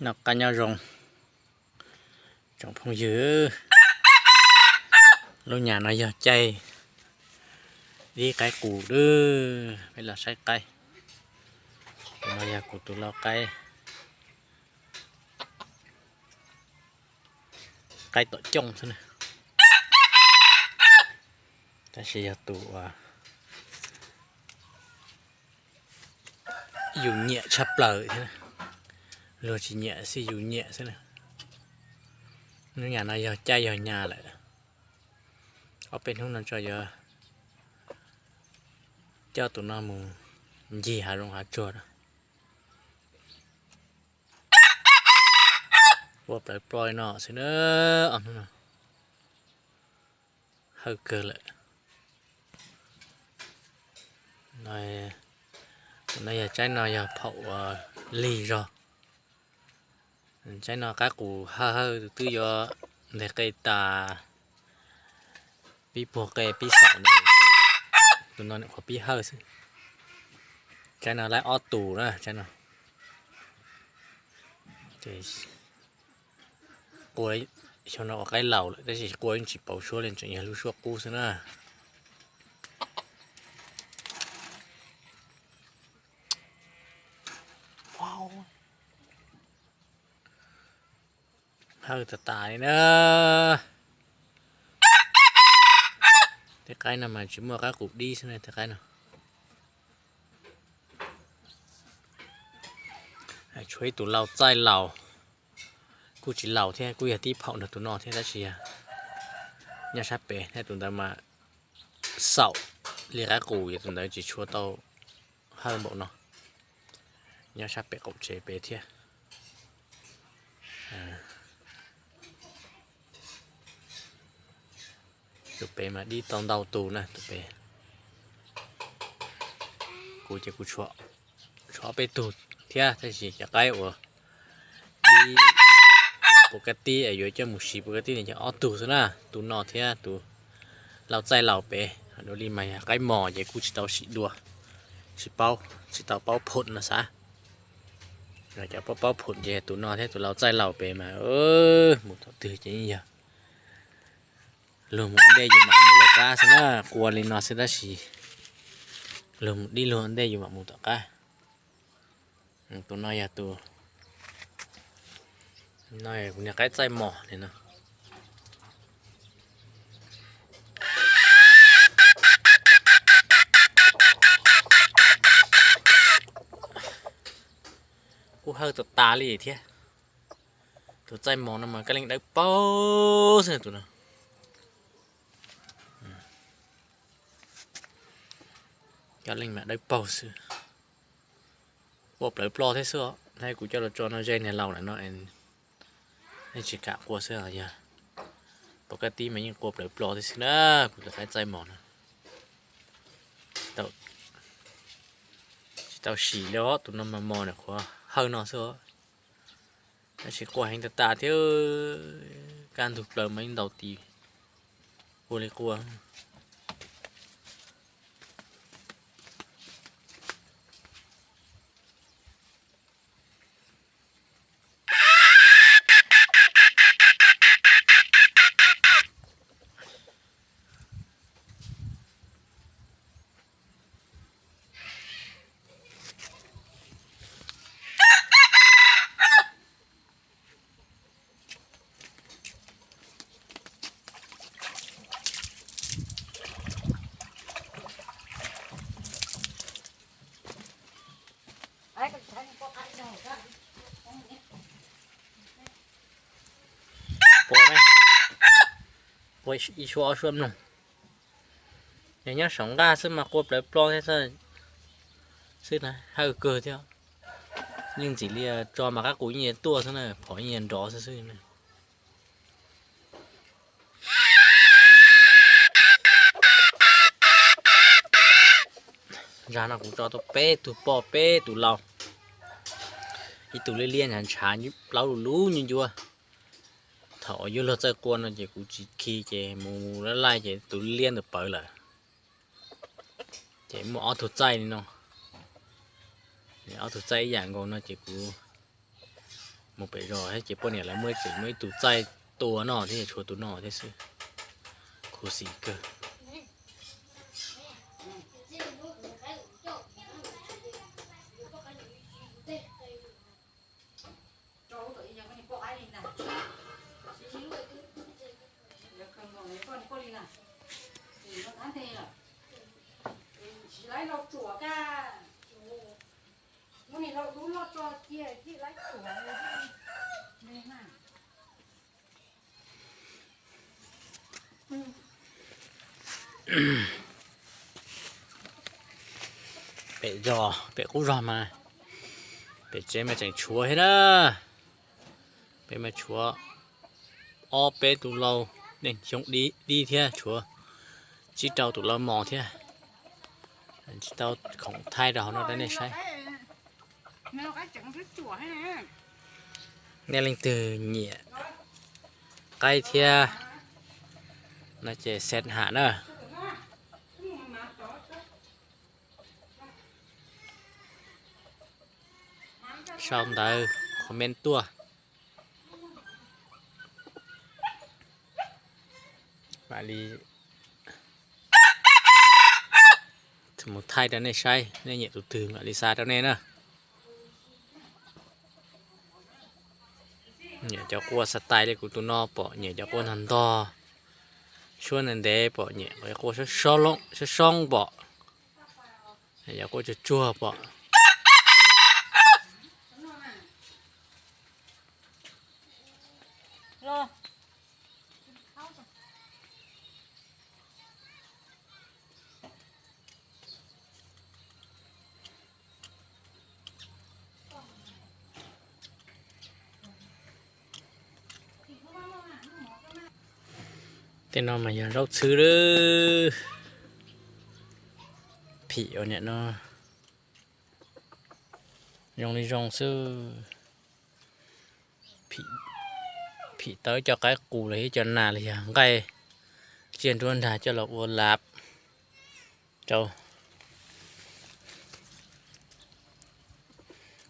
Noj qab nyob zoo tsoom phooj ywg, lub nyam no yog caij dib qaib qus lawm, peb los saib qaib. Tus no yog kuv tus lau qaib, qaib tom cooj xwb na, tab sis yog tus uas yus nyiam tshaj plaws thiab. Luag tsis nyiam xwb yus nyiam xwb na. Lub nyam no yog caij yog nyav lawm, ob peb hnub no tso yuav coj tus no mus ncig hav zoov hav tsuag na. Ua plawv ploj li no xwb na, ob hnub no hawj kawg lawm. Tus no yog tsaib no yog phaum lig zog. Tsaib no qaib qus hawj hawj twb yuav nteg qe tas, pib puag qe pib xaum no, tus no nyuam qhuav pib hawj xwb. Tsaib no laib ob tus na, tsaib no. Qua, xyoo no ua qaib laus lawm tab sis qua yeej tsis pauv suab li, tseem yog lub suab qub xwb na. Hawj tas tas li na. Tej qaib no mas tsis muaj qab qus dib xwb na, tej qaib no. Tshuav ib tus lau txaij laus, kuj tsis laus thiab, kuj yog tib phaum nrog tus no thiab tab sis nyob sab pem, tus ntawd mas xaum li qab qus, yog tus ntawd tsis tshua tau hawj npaum no. Nyob sab pem qaum tsev pem thiab. Tus pem mas dib tau ntau tus na, tus pem. Kuv ces kuv tshuav ob peb tug thiab tab sis cov qaib uas dib pus kab tib es yuav coj mus siv pus kab tib no ces ob tug xwb na, tus no thiab tus lau txaij laus pem. Dua li mas yog qaib mos ces kuj tsis tau sim dua, tsis paub, tsis tau paub phom no xav. Cov paub paub phom ces tus no thiab tus lau txaij laus pem mas mus thaum twg ces yeej yog luag mus ua ntej yus mam mus lawv qab xwb na, qua li no xwb tab sis luag mus dib luag ua ntej yus mam mus tom qab. Tus no yog tus, no kuv niag qaib txaij mos li no. Kuj hawj tas tas li thiab. Tus txaij mos no mas kab leej dawb paug xwb tus no. Kab leej mas dawb paug xwb. Qua plawv ploj thiab xwb os, kuv coj los tso no ze niag laus lawm no, nej tsis kam qua xwb os. Yog pus kab tib mas yeej qua plawv ploj thiab xwb na, kuv tus qaib txaij mos no. Tsis tau sim li os, tus no mas mos nyuam qhuav hawj no xwb os. Tab sis qua heev tas tas thiab, kaj ntug plaws mas yeej ntaus tis ua li qua. Qua, qua ib suab ob suab mloog. Yog nyob saum nqaj xwb mas qua plawv ploj thiab xwb na, hawj kawg thiab. Yeej ntxim li tso mas qab qus yeej yuav tuaj xwb na, phom yeej yuav nrov xwb xwb na. Zag no kuv tso tau peb tug poj peb tus lau, ib tug liab liab ntshav ntshav, plaub lub lub nyuaj ncuab. Thaum yuav luag txawj qua no ces kuv tsis khi ces mus laj laij ces tus liab ntawd pawv lawm. Ces muaj ob tug txaij li no, ob tug txaij ib yam nkaus no ces kuv Mus pem zos thiab ces poj niam lawv muaj tseem muaj ib tug txaij tua noj thiab, tshuav tus noj thiab xwb. Khuv xim kawg. Pem zos, pem qub zos mas, pem tsev mas tseem tshuav thiab na. Peb mas tshuav ob peb tus laus, neej xyoo dib dib thiab, tshuav tsib rau tus laus mos thiab. Tsis tau khoom thaij rau hauv no rau nej saib. Nej leej twg nyiam qaib thiab no ces xeem ham na. Sau ntawv comment tuaj, mam li mus thaij rau nej saib, nej nyiam tus twg mam li xa rau nej na. Nyiam cov quaj xas tais li kuv tus no pom, nyiam cov quaj ntog ntog, suab ntev ntev pom, nyiam cov quaj soob soob pom, cov quaj tsuag tsuag pom. Tej no mas yog zaub txhwb lawm. Phim ua niam no zoo li zoo xwb. Phim tau cov qaib qus los yog cov nas los yog nqaij tsiaj nruab nrag coj los ua lav rau.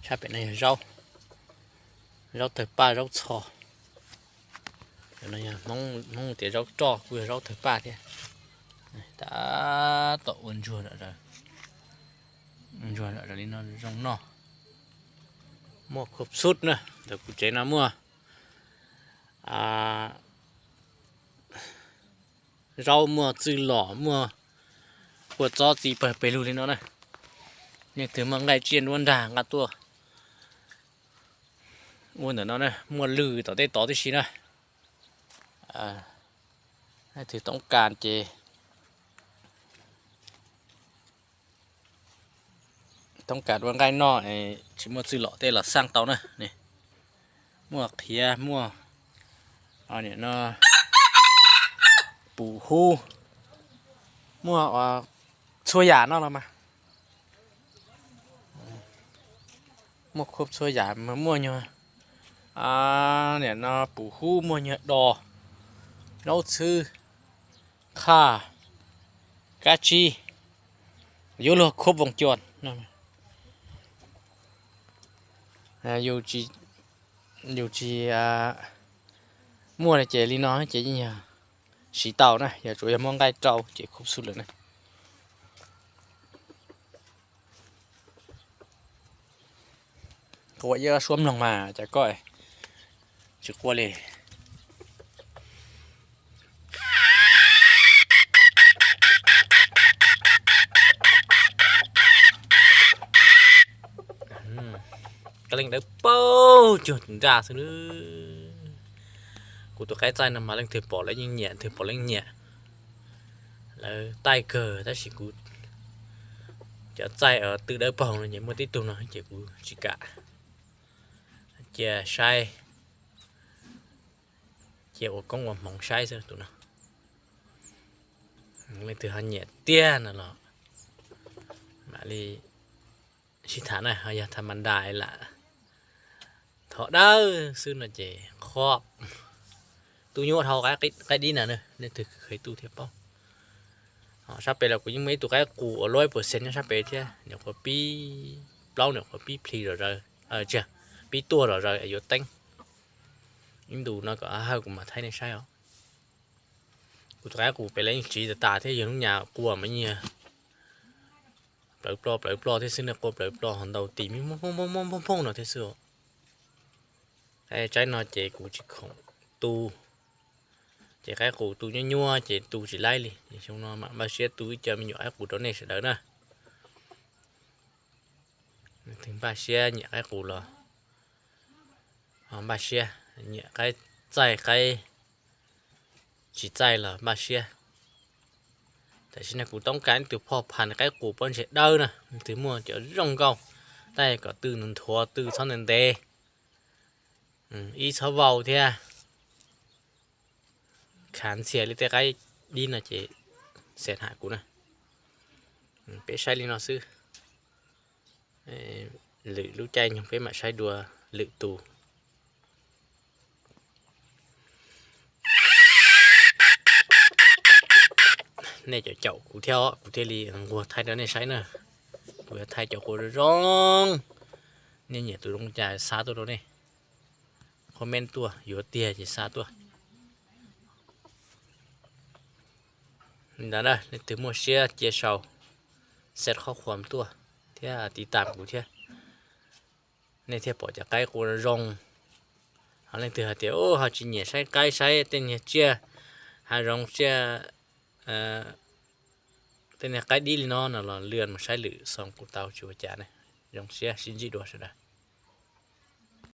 Sab pem no yog zaub, zaub tawg paj zaub txho. Hmoob tias zaub roj kuj yog zaub tawg paj thiab. Tab tom ua ntsuag, ntsuag li no zoo noj. Muaj khuab xub na, ntawm kuv tsev no muaj zaub, muaj txwj lom, muaj kua txob txiv pawg pes lug li no na. Leej twg muaj nqaij tsiaj nruab nrag nqa tuaj ua ntawm no na, muaj lwj tom tej tod tib si na. Leej twg toob kas ces toob kas ua nqaij noj, tsis muaj txwj lom tej los xaj tau na. Muaj qhiav, muaj pum hub, muaj txhua yam no los mas. Muaj khuab txhua yam, muaj nyuag, nim no pum hub, muaj nyuag dos, zaub txhwb, qhaj, kab tsib, yuav luag khuab voos cua. Yus tsis muaj ces li no ces yeej yog siv tau na, yog tsuas yog muaj nqaij rau ces khuab xub lawm na. Quaj ib suab mloog mas cas koj tsis quaj li. Koj leej dawb paug cuag tus nraj xwb. Kuv tus qaib txaij no mas leej twg pom lawv yeej nyiam, leej twg pom lawv yeej nyiam. Lawv taij kawg tab sis kuv cov txaij twb dawb paug no ces muaj tib tug no ces kuv tsis kam cia saib, cia ua koob ua hmoov saib xwb tus no. Leej twg ho nyiam tiag no los mam li sib tham na, ho yog tham mas ntais lam thov dawb xwb no ces qhov tu nyuaj dhau qaib dib na, nej twg kheev tu thiaj paub. Sab pem los kuv yeej muaj ib tug qaib qus uas luaj ib puas xees nyob sab pem thiab, nyuam qhuav pib plaub, nyuam qhuav pib plhis zom zaws, tsis, pib tuaj zom zaws yuav teeb. Ib ntus no kom Hawj kuv mam thaij nej saib os. Kuv tus qaib qus pem lawv yeej tsiv tas tas thiab, yog lub nyas qua mas yeej yog plawv ploj plawv ploj thiab xwb, nej qua plawv ploj ho ntau tis me phooj phooj no thiab xwb os. Tsaib no ces kuv tsis khoom tu, ces qaib qus tu nyuaj nyuaj ces tu tsis laib li. Xyoo no mam npaj siab tu ib co me nyuam qaib qus rau nej sawv daws na. Leej twg npaj siab nyiam qaib qus los npaj siab, nyiam qaib txaij qaib tsis txaij los npaj siab. Tam sim no kuv toob kas ib tug phoj phas qaib qus pob ntseg dawb na, leej twg muaj cov zoo nkauj, tab kom tw nthuav tw txhob ntev ntev, ib txhob vau thiab. Khav ntxhias li tej qaib dib no ces xam ham kuv na. Peb saib li no xwb, lwm lub caij nyoog peb mam saib dua lwm tus. Nej caum caum kuv thiab os, kuv thiaj li nquag thaij rau nej saib na. Kuv yuav thaij cov qua zoo zoo, nej nyiam tus zoo cas xa tuaj rau nej, comment tuaj, yuav tiag ces xa tuaj. Li ntawd na, leej twg muaj siab cia sau, xa qhob khuam tuaj thiab tiv tam kuv thiab, nej thiaj pom cov qaib qua zoo. Ho leej twg hais tias ho tsis nyiam saib qaib, saib tej niag tsiaj hav zoov, tsiaj, tej niag qaib dib li no no los lwm mus saib lwm xoo kuj tau tsis ua cas na. Zoo siab sib ntsib dua sawv daws.